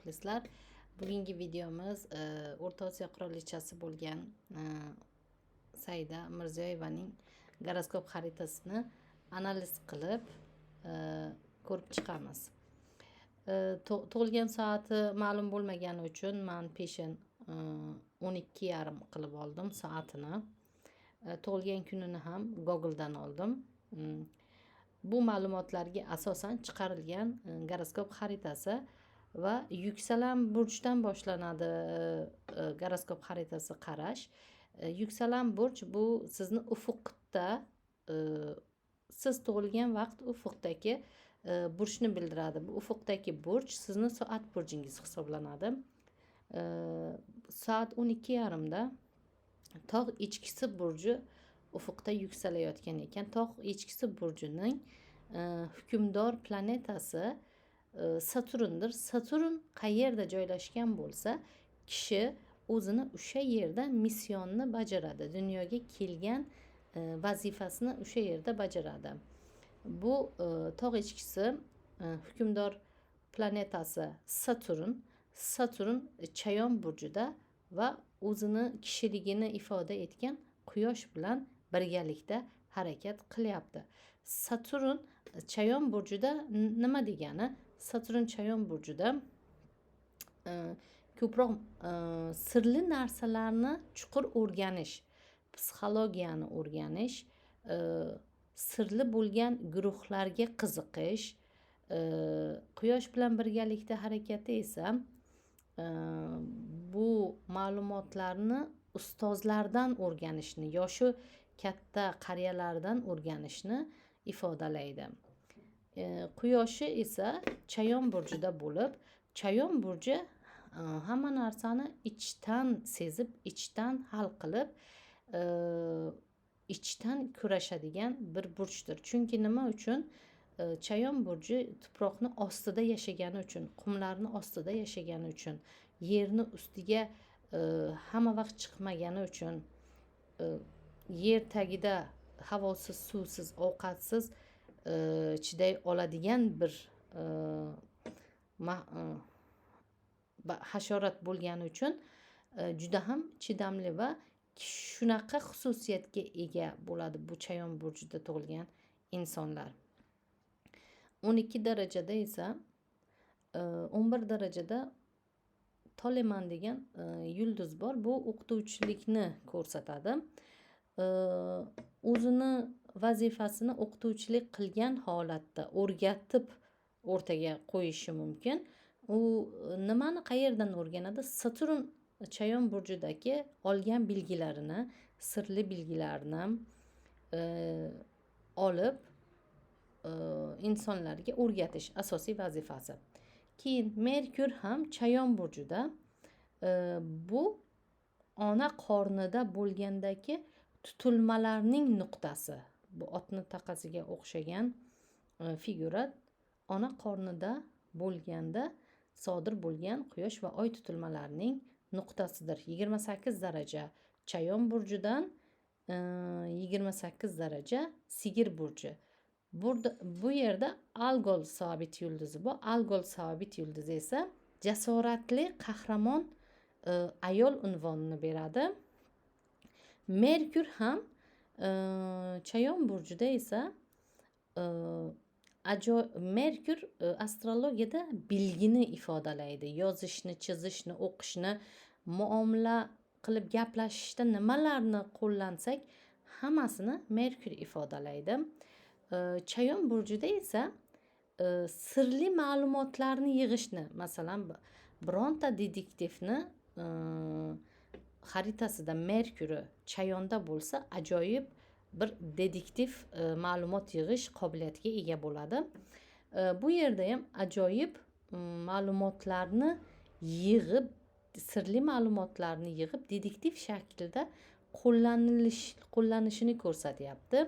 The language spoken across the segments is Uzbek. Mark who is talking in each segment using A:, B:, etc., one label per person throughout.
A: Muxlislar, bugungi videomiz O'rta Osiyo qirolichasi bo'lgan Saida Mirziyoyevaning goroskop xaritasini analiz qilib ko'rib chiqamiz. Tug'ilgan soati ma'lum bo'lmagani uchun man peshin 12:30 qilib oldim soatini. Tug'ilgan kunini ham Googledan oldim. Bu ma'lumotlarga asosan chiqarilgan goroskop xaritasi va yuksalan burchdan boshlanadi goroskop xaritasi qarash. Yuksalan burch bu sizni ufuqda, siz tug'ilgan vaqt ufuqdagi burchni bildiradi. Bu ufuqdagi burch sizni soat burchingiz hisoblanadi. Soat 12:30da tog' echkisi burji ufuqda yuksalayotgan ekan. Tog' echkisi burjining hukmdor planetasi Saturndir. Saturn qayerda joylashgan bo'lsa, kishi o'zini o'sha yerda missionni bajaradi. Dunyoga kelgan vazifasini o'sha yerda bajaradi. Bu tog' echkisi hukmdor planetasi Saturn. Saturn Chayon burjida va o'zini kishiligini ifoda etgan Quyosh bilan birgalikda harakat qilyapti. Saturn Chayon burjida nima degani? Saturn Chayon burjida ko'proq sirli narsalarni chuqur o'rganish, psixologiyani o'rganish, sirli bo'lgan guruhlarga qiziqish, Quyosh bilan birgalikda harakati esa bu ma'lumotlarni ustozlardan o'rganishni, yoshi katta qariyalardan o'rganishni ifodalaydi. Quyoshi esa Chayon burjida bo'lib, Chayon burji hamma narsani ichdan sezib, ichdan hal qilib, ichdan kurashadigan bir burchdir. Chunki nima uchun? Chayon burji tuproqni ostida yashagani uchun, qumlarni ostida yashagani uchun, yerni ustiga hamma vaqt chiqmagani uchun, yer tagida havosiz, suvsiz, ovqatsiz chiday oladigan bir hasharot bo'lgani uchun juda ham chidamli va shunaqa xususiyatga ega bo'ladi bu Chayon burjida tug'ilgan insonlar. 12 darajada esa 11 darajada Toleman degan yulduz bor. Bu o'qituvchilikni ko'rsatadi. O'zini vazifasini o'qituvchilik qilgan holatda o'rgatib o'rtaga qo'yishi mumkin. U nimani qayerdan o'rganadi? Saturn Chayon burjidagi olgan bilgilarini, sirli bilgilarni olib insonlarga o'rgatish asosiy vazifasi. Keyin Merkur ham Chayon burjida. Bu ona qornida bo'lgandagi tutilmalarning nuqtasi. Bu otni taqasiga o'xshagan figura ona qornida bo'lganda sodir bo'lgan Quyosh va Oy tutilmalarining nuqtasidir. 28 daraja Chayon burjidan 28 daraja Sigir burji. Burada, bu yerda Algol sobit yulduzi bor. Algol sobit yulduzi esa jasoratli qahramon ayol unvonini beradi. Merkur ham Chayon burjida esa Merkur astrologiyada bilgini ifodalaydi. Yozishni, chizishni, o'qishni, muomala qilib gaplashishda nimalarni qo'llansak, hammasini Merkur ifodalaydi. Chayon burjida esa sirli ma'lumotlarni yig'ishni, masalan, bironta detektivni xaritasida Merkuri Chayonda bo'lsa, ajoyib bir detektiv ma'lumot yig'ish qobiliyatiga ega bo'ladi. Bu yerda ham ajoyib ma'lumotlarni yig'ib, sirli ma'lumotlarni yig'ib, detektiv shaklida qo'llanishini ko'rsatyapti.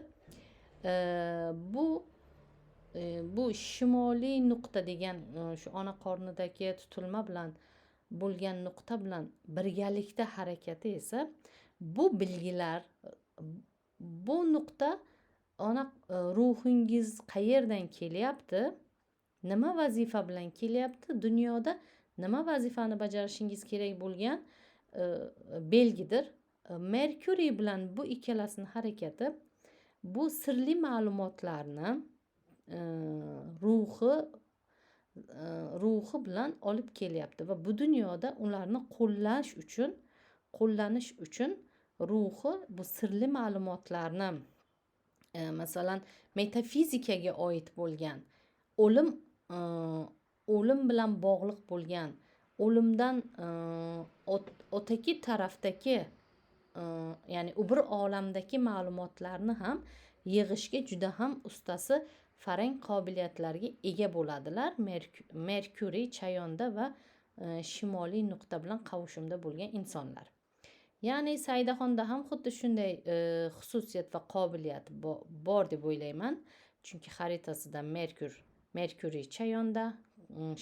A: Bu shimoliy nuqta degan shu ona qornidagi tutilma bilan bo'lgan nuqta bilan birgalikda harakati esa bu bilgilar, bu nuqta ona ruhingiz qayerdan kelyapti, nima vazifa bilan kelyapti, dunyoda nima vazifani bajarishingiz kerak bo'lgan belgidir. Merkuriy bilan bu ikkalasini harakati bu sirli ma'lumotlarni ruhi bilan olib kelyapti va bu dunyoda ularni qo'llanish uchun ruhi bu sirli ma'lumotlarni, masalan, metafizikaga oid bo'lgan, o'lim bilan bog'liq bo'lgan, o'limdan otaki tarafdagi, ya'ni u bir olamdagi ma'lumotlarni ham yig'ishga juda ham ustasi, farang qobiliyatlarga ega bo'ladilar. Merkuriy Chayonda va shimoliy nuqta bilan qavushumda bo'lgan insonlar. Ya'ni Saidaxonda ham xuddi shunday xususiyat va qobiliyat bor deb o'ylayman. Chunki xaritasida Merkuriy Chayonda,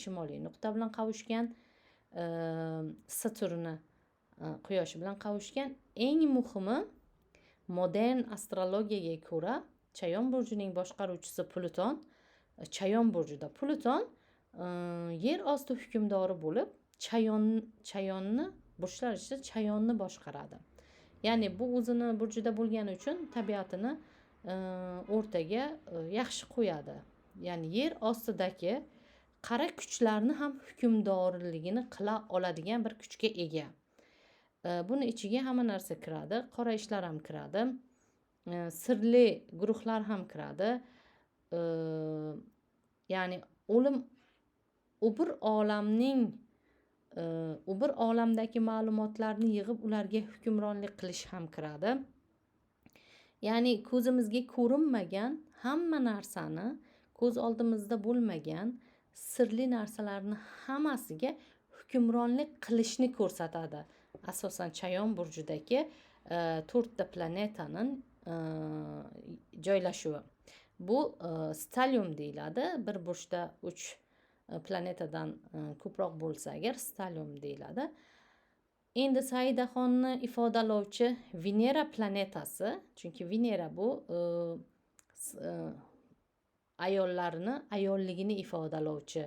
A: shimoliy nuqta bilan qavushgan, Saturni Quyoshi bilan qavushgan. Eng muhimi, modern astrologiyaga ko'ra Chayon burjining boshqaruvchisi Pluton, Chayon burjida Pluton yer osti hukmdori bo'lib, Chayonni burchlar ichida Chayonni boshqaradi. Ya'ni bu o'zini burjida bo'lgani uchun tabiatini o'rtaga yaxshi qo'yadi. Ya'ni yer ostidagi qara kuchlarni ham hukmdorligini qila oladigan bir kuchga ega. Buni ichiga hamma narsa kiradi, qora ishlar ham kiradi, sirli guruhlar ham kiradi. Ya'ni o'lim, u bir olamning, u bir olamdagi ma'lumotlarni yig'ib ularga hukmronlik qilish ham kiradi. Ya'ni ko'zimizga ko'rinmagan hamma narsani, ko'z oldimizda bo'lmagan sirli narsalarni hammasiga hukmronlik qilishni ko'rsatadi. Asosan Chayon burjidagi to'rtta planetaning joylashuvi. Bu stellium deyiladi. Bir burchda 3 planetadan ko'proq bo'lsa agar, stellium deyiladi. Endi Saidaxonni ifodalovchi Venera planetasi, chunki Venera bu ayollarni ayolligini ifodalovchi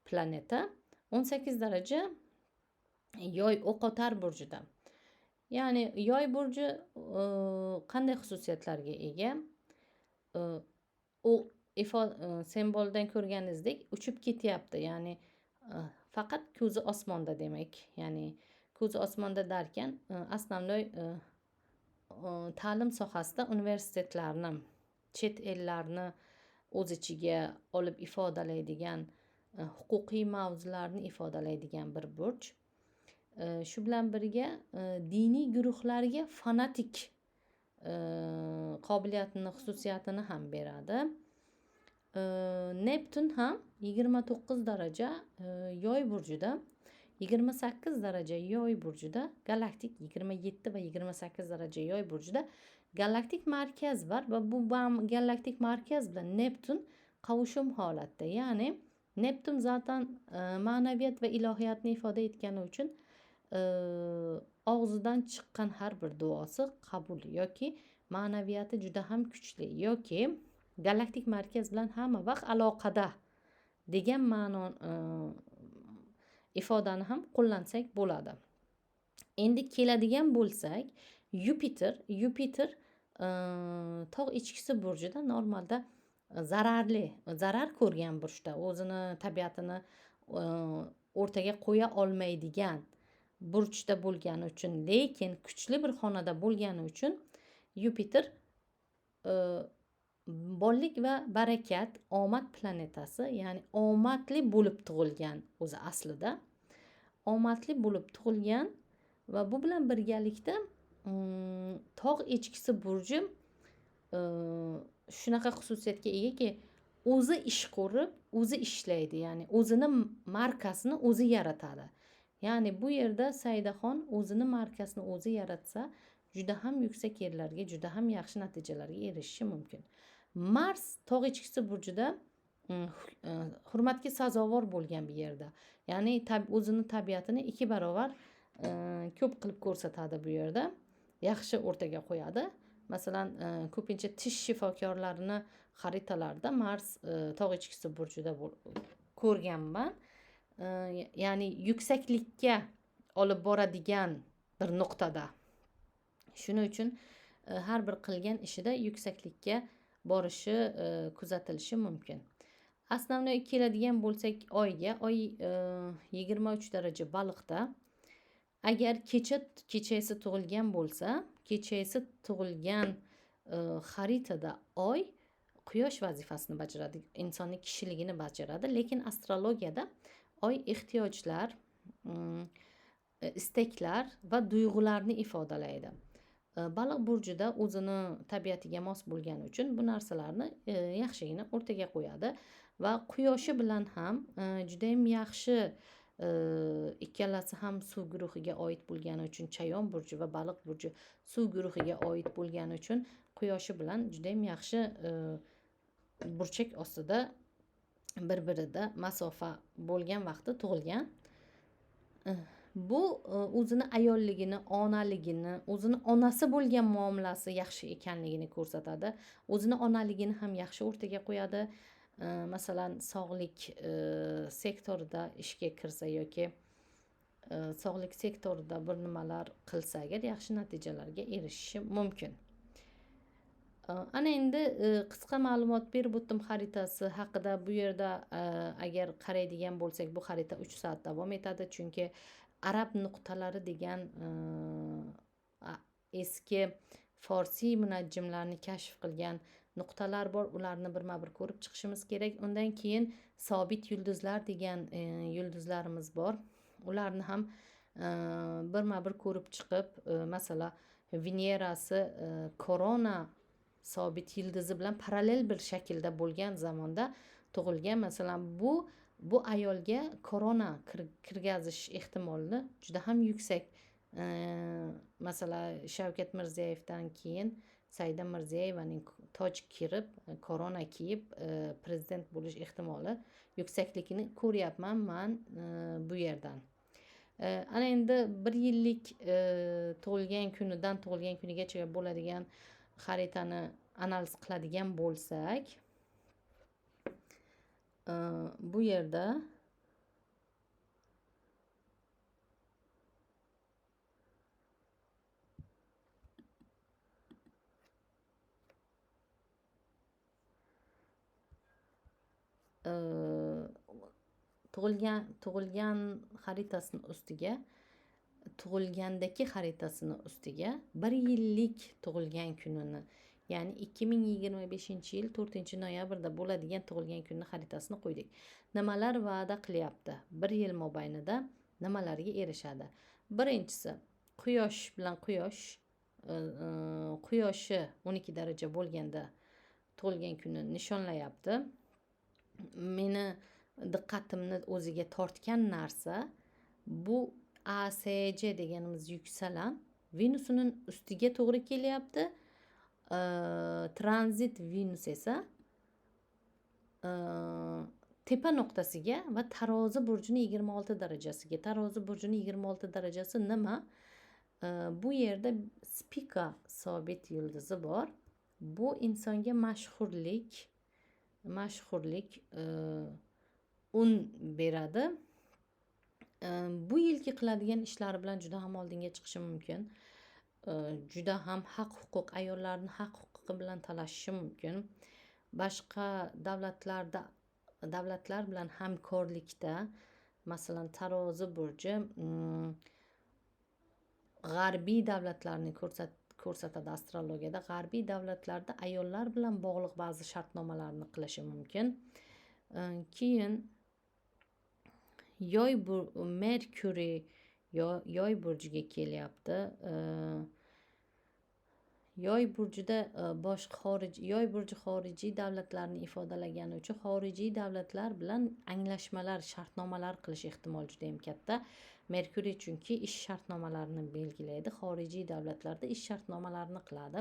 A: planeta, 18 daraja Yoy O'qotar burjida. Ya'ni Yoy burji qanday xususiyatlarga ega? U simvoldan ko'rganingizdek uchib ketyapti. Ya'ni faqat ko'zi osmonda demak. Ya'ni ko'zi osmonda derkan, основной ta'lim sohasida universitetlarni, chet ellarni o'z ichiga olib ifodalaydigan, huquqiy mavzularni ifodalaydigan bir burch. Shu bilan birga diniy guruhlarga fanatik qobiliyatini, xususiyatini ham beradi. Neptun ham 29 daraja Yoy burjida, 28 daraja Yoy burjida, galaktik 27 va 28 daraja Yoy burjida galaktik markaz bor va bu galaktik markaz bilan Neptun qavushum holatda. Ya'ni Neptun zaten ma'naviyat va ilohiyatni ifoda etgani uchun og'zidan chiqqan har bir duosi qabul yoki ma'naviyati juda ham kuchli yoki galaktik markaz bilan hamma vaqt aloqada degan ma'no ifodani ham qo'llansak bo'ladi. Endi keladigan bo'lsak, Yupiter tog' echkisi burjida normalda zararli, zarar ko'rgan burchda, o'zini tabiatini o'rtaga qo'ya olmaydigan burchda bo'lgani uchun, lekin kuchli bir xonada bo'lgani uchun Yupiter bollik va barakat, omad planetasi, ya'ni omadli bo'lib tug'ilgan, o'zi aslida omadli bo'lib tug'ilgan va bu bilan birgalikda tog' echkisi burji shunaqa xususiyatga egaki, o'zi ish ko'rib, o'zi ishlaydi, ya'ni o'zini markasini o'zi yaratadi. Ya'ni bu yerda Saidaxon o'zini markasini o'zi yaratsa, juda ham yuksak yerlarga, juda ham yaxshi natijalarga erishishi mumkin. Mars tog' echkisi burjida hurmatga sazovor bo'lgan bir yerda. Ya'ni o'zini tabiatini 2 barobar ko'p qilib ko'rsatadi bu yerda. Yaxshi o'rtaga qo'yadi. Masalan, ko'pincha tish shifokorlarini xaritalarida Mars tog' echkisi burjida ko'rganman. ya'ni yuksaklikka olib boradigan bir nuqtada. Shuning uchun har bir qilgan ishida yuksaklikka borishi kuzatilishi mumkin. Основной keladigan bo'lsak oyga, oy 23 daraja baliqda. Agar kechasi tug'ilgan bo'lsa, kechasi tug'ilgan xaritada oy quyosh vazifasini bajaradi, insonning kishiligini bajaradi, lekin astrologiyada oy ehtiyojlar, istaklar va tuyg'ularni ifodalaydi. Baliq burjida o'zini tabiatiga mos bo'lgani uchun bu narsalarni yaxshigina o'rtaga qo'yadi va quyoshi bilan ham juda ham yaxshi, ikkalasi ham suv guruhiga oid bo'lgani uchun, chayon burji va baliq burji suv guruhiga oid bo'lgani uchun quyoshi bilan juda ham yaxshi burchak ostida bir-birida masofa bo'lgan vaqtda tug'ilgan. Bu o'zini ayolligini, onaligini, o'zini onasi bo'lgan muomalasi yaxshi ekanligini ko'rsatadi. O'zini onaligini ham yaxshi o'rtaga qo'yadi. Masalan, sog'lik sektorida ishga kirsa yoki sog'lik sektorida bir nimalar qilsa agar yaxshi natijalarga erishishi mumkin. Ana endi qisqa ma'lumot berib o'tdim xaritasi haqida. Bu yerda agar qaraydigan bo'lsak, bu xarita 3 soat davom etadi, chunki arab nuqtalari degan eski forsiy munajjimlarni kashf qilgan nuqtalar bor, ularni birma-bir ko'rib chiqishimiz kerak. Undan keyin sobit yulduzlar degan yulduzlarimiz bor. Ularni ham birma-bir ko'rib chiqib, masalan, Venerasi korona sobit yulduzi bilan parallel bir shaklda bo'lgan zamonda tug'ilgan. Masalan, bu ayolga korona kirgazish ehtimoli juda ham yuksak. Masalan, Shavkat Mirziyoyevdan keyin Saida Mirziyoyevaning toj kirib, korona kiyib prezident bo'lish ehtimoli yuksakligini ko'ryapman man bu yerdan. Ana endi bir yillik tug'ilgan kunidan tug'ilgan kunigacha bo'ladigan xaritani analiz qiladigan bo'lsak, bu yerda tug'ilgan xaritasini ustiga, tug'ilgandagi xaritasini ustiga bir yillik tug'ilgan kunini, ya'ni 2025-yil 4-noyabrda bo'ladigan tug'ilgan kunni xaritasini qo'ydik. Nimalar va'da qilyapti? Bir yil mobaynida nimalarga erishadi? Birinchisi, quyosh bilan quyosh, quyoshi 12 daraja bo'lganda tug'ilgan kunni nishonlayapti. Meni diqqatimni o'ziga tortgan narsa bu ASC deganimiz yuksalan Venusning ustiga to'g'ri kelyapti. Tranzit Venus esa tepa nuqtasiga va tarozi burjini 26 darajasiga. Tarozi burjini 26 darajasi nima? Bu yerda Spika sobit yulduzi bor. Bu insonga mashhurlik un beradi. Bu yilgi qiladigan ishlari bilan juda ham oldinga chiqishi mumkin. Juda ham haq-huquq, ayollarning haq-huquqi bilan talashishi mumkin. Boshqa davlatlar bilan hamkorlikda, masalan, tarozi burji g'arbiy davlatlarni ko'rsatadi astrologiyada. G'arbiy davlatlarda ayollar bilan bog'liq ba'zi shartnomalarni qilishi mumkin. Keyin yoy Merkuriy yoy burjiga kelyapti. Yoy burjida boshqa xorij, yoy burji xorijiy davlatlarni ifodalagani uchun xorijiy davlatlar bilan anglashmalar, shartnomalar qilish ehtimoli juda ham katta. Merkuriy chunki ish shartnomalarini belgilaydi, xorijiy davlatlarda ish shartnomalarini qiladi.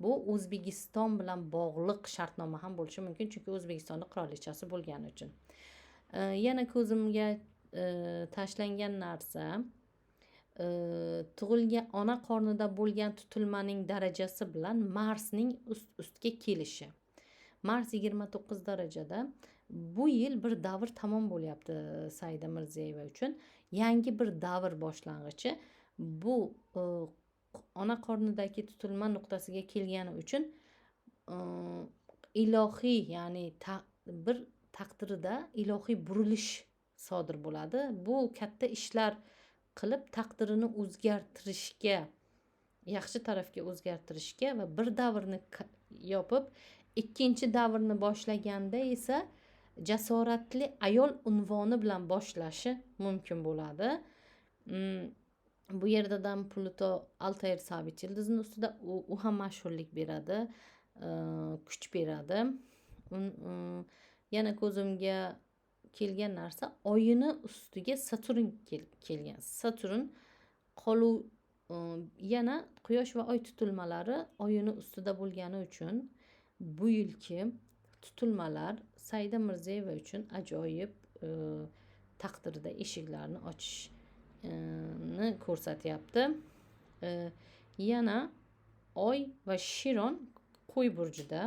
A: Bu O'zbekiston bilan bog'liq shartnoma ham bo'lishi mumkin, chunki O'zbekistonning qirolichasi bo'lgani uchun. Yana ko'zimga tashlangan narsa, tug'ilgan ona qornida bo'lgan tutilmaning darajasi bilan Marsning ust-ustga kelishi. Mars 29 darajada. Bu yil bir davr tamom bo'lyapti Saida Mirziyoyeva uchun. Yangi bir davr boshlang'ichi. Bu ona qornidagi tutilma nuqtasiga kelgani uchun ilohiy, ya'ni bir taqdirida ilohiy burilish sodir bo'ladi. Bu katta ishlar qilib taqdirini o'zgartirishga, yaxshi tarafga o'zgartirishga va bir davrni yopib, ikkinchi davrni boshlaganda esa jasoratli ayol unvoni bilan boshlashi mumkin bo'ladi. Bu yerdadan Pluto Altair sabit yilduzini ustida, u ham mashhurlik beradi, kuch beradi. Yana ko'zimga kelgan narsa, oyini ustiga Saturn kelgan. Saturn qoluv, yana quyosh va oy tutilmalari oyini ustida bo'lgani uchun bu yilgi tutilmalar Saida Mirziyoyeva uchun ajoyib taqdirda eshiklarni ochishni ko'rsatyapti. Yana oy va Shiron qo'y burjida.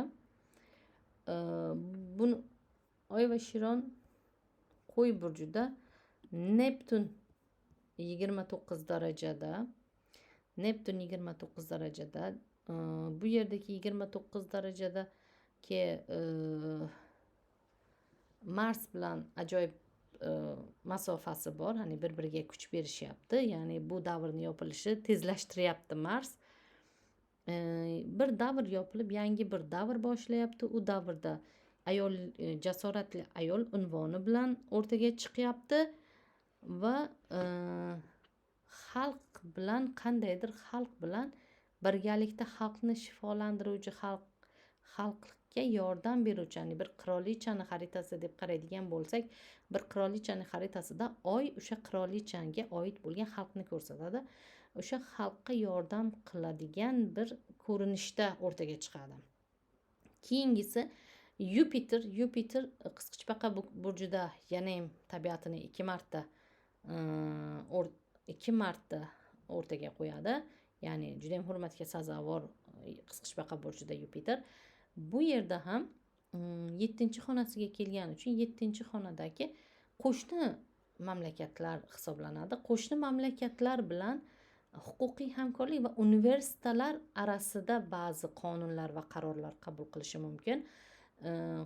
A: Buni oy va Shiron qo'y burjida, Neptun 29 darajada. Neptun 29 darajada. Bu yerdagi 29 darajadagi Mars bilan ajoyib masofasi bor, ya'ni bir-biriga kuch berishyapti. Ya'ni bu davrni yopilishi tezlashtiryapti Mars. Bir davr yopilib, yangi bir davr boshlayapti. U davrda ayol, jasoratli ayol unvoni bilan o'rtaga chiqyapti va xalq bilan, qandaydir xalq bilan birgalikda xalqni shifolantiruvchi, xalqqa yordam beruvchi, ya'ni bir qirolichani xaritasi deb qaraydigan bo'lsak, bir qirolichani xaritasida oy o'sha qirolichaga oid bo'lgan xalqni ko'rsatadi. O'sha xalqqa yordam qiladigan bir ko'rinishda o'rtaga chiqadi. Keyingisi Yupiter. Yupiter qisqichbaqa burjida yana ham tabiatini ikki marta o'rtaga qo'yadi. Ya'ni juda ham hurmatga sazovor qisqichbaqa burjida Yupiter. Bu yerda ham 7 xonasiga kelgani uchun 7 xonadagi qo'shni mamlakatlar hisoblanadi. Qo'shni mamlakatlar bilan huquqiy hamkorlik va universitetlar arasida ba'zi qonunlar va qarorlar qabul qilishi mumkin.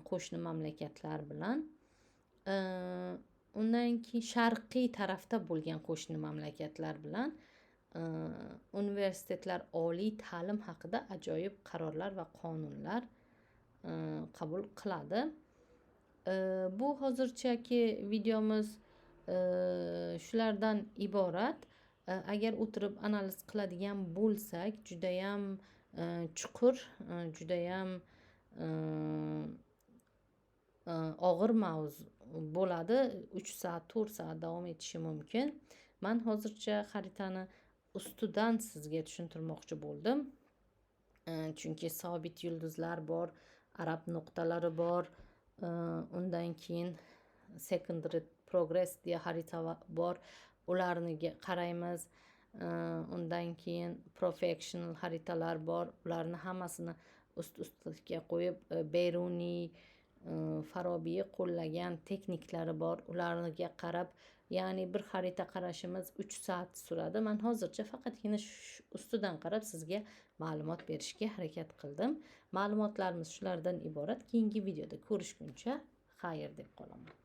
A: Qo'shni mamlakatlar bilan. Undan keyin sharqiy tarafda bo'lgan qo'shni mamlakatlar bilan universitetlar, oliy ta'lim haqida ajoyib qarorlar va qonunlar qabul qiladi. Bu hozirchaki videomiz shulardan iborat. Agar o'tirib analiz qiladigan bo'lsak, judayam chuqur, judayam og'ir mavzu bo'ladi. 3 soat, 4 soat davom etishi mumkin. Men hozircha xaritani ustidan sizga tushuntirmoqchi bo'ldim. Chunki sobit yulduzlar bor, arab nuqtalari bor, undan keyin secondary progress deya xarita bor, ularniga qaraymiz. Undan keyin professional xaritalar bor, ularni hammasini ust-ustiga qo'yib, Beruniy, Farobiy qo'llagan texniklari bor, ularga qarab, ya'ni bir xarita qarashimiz 3 soat suradi. Men hozircha faqatgina ustidan qarab sizga ma'lumot berishga harakat qildim. Ma'lumotlarimiz shulardan iborat. Keyingi videoda ko'rishguncha xayr deb qolaman.